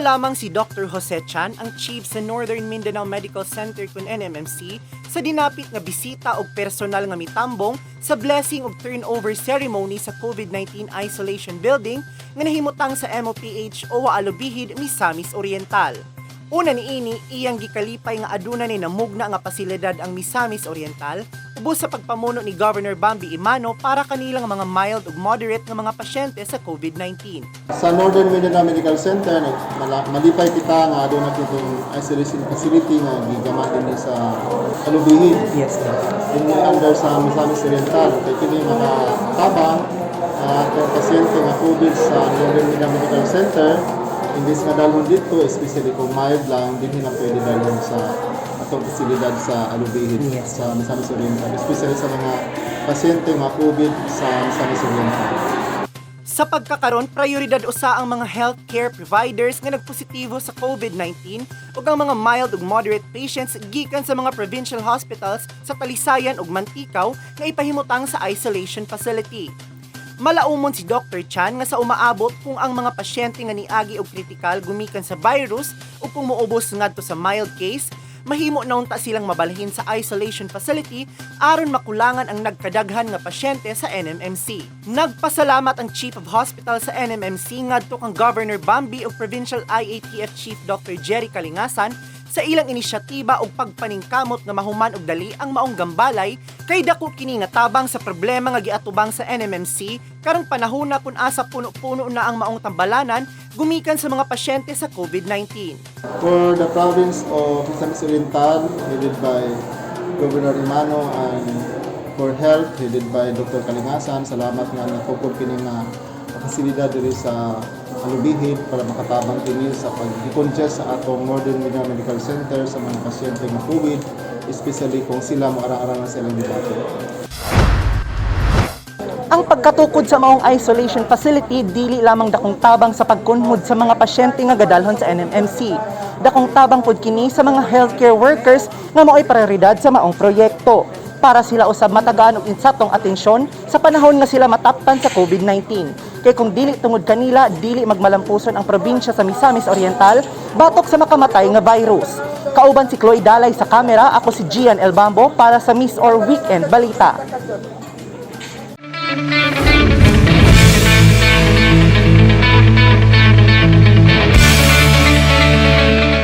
Usa lamang si Dr. Jose Chan, ang chief sa Northern Mindanao Medical Center kun NMMC, sa dinapit nga bisita og personal nga mitambong sa blessing og turnover ceremony sa COVID-19 isolation building nga nahimutang sa MOPH o Alubijid, Misamis Oriental. Una niini, iyang gikalipay nga aduna ni namugna nga pasilidad ang Misamis Oriental ubos sa pagpamuno ni Governor Bambi Emano para kanilang mga mild ug moderate nga mga pasyente sa COVID-19. Sa Northern Mindanao Medical Center, malipay kita nga aduna kitong isolation facility nga gigama dinhi sa Alubijid. Yes, Doc. Dinhi under sa Misamis Oriental. Kay kini makatabang atong pasyente nga COVID sa Northern Mindanao Medical Center, imbes nga dalhon dito, especially kung mild lang, dinhi na pwede dalhon sa atong pasilidad sa Alubijid, sa Misamis Oriental, especially sa mga pasyente nga COVID sa Misamis Oriental. Sa pagkakaron, prioridad usa ang mga healthcare providers nga nagpositibo sa COVID-19 ug ang mga mild ug moderate patients gikan sa mga provincial hospitals sa Talisayan ug Manticao nga ipahimutang sa isolation facility. Malaumon si Dr. Chan nga sa umaabot kung ang mga pasyente nga niagi og kritikal gumikan sa virus o kung moubos ngadto sa mild case, mahimo na unta silang mabalhin sa isolation facility aron makulangan ang nagkadaghan nga pasyente sa NMMC. Nagpasalamat ang Chief of Hospital sa NMMC ngadto kang Governor Bambi ug Provincial IATF Chief Dr. Jerry Kalingasan sa ilang inisyatiba ug pagpaningkamot nga mahuman og dali ang maong gambalay, kay dako kini nga tabang sa problema nga giatubang sa NMMC karong panahona kun asa puno-puno na ang maong tambalanan gumikan sa mga pasyente sa COVID-19. For the province of Misamis Oriental, headed by Governor Emano, and for health, headed by Dr. Kalingasan, salamat nga natukod kini nga pasilidad diri sa Alubijid para makatabang kini sa pag-decongest sa atong Northern Mindanao Medical Center sa mga pasyente nga COVID, especially kung sila mo arang-arang na silang debate. Ang pagkatukod sa maong isolation facility dili lamang dakong tabang sa pagkunhod sa mga pasyente nga gadalhon sa NMMC. Dakong tabang pod kini sa mga healthcare workers nga mao'y prioridad sa maong proyekto para sila usab matagaan og insatong atensyon sa panahon nga sila mataptan sa COVID-19. Kay kung dili tungod kanila, dili magmalampuson ang probinsya sa Misamis Oriental batok sa makamatay nga virus. Kauban si Chloe Dalay sa kamera, ako si Gian Elbambo para sa MisOr Weekend Balita.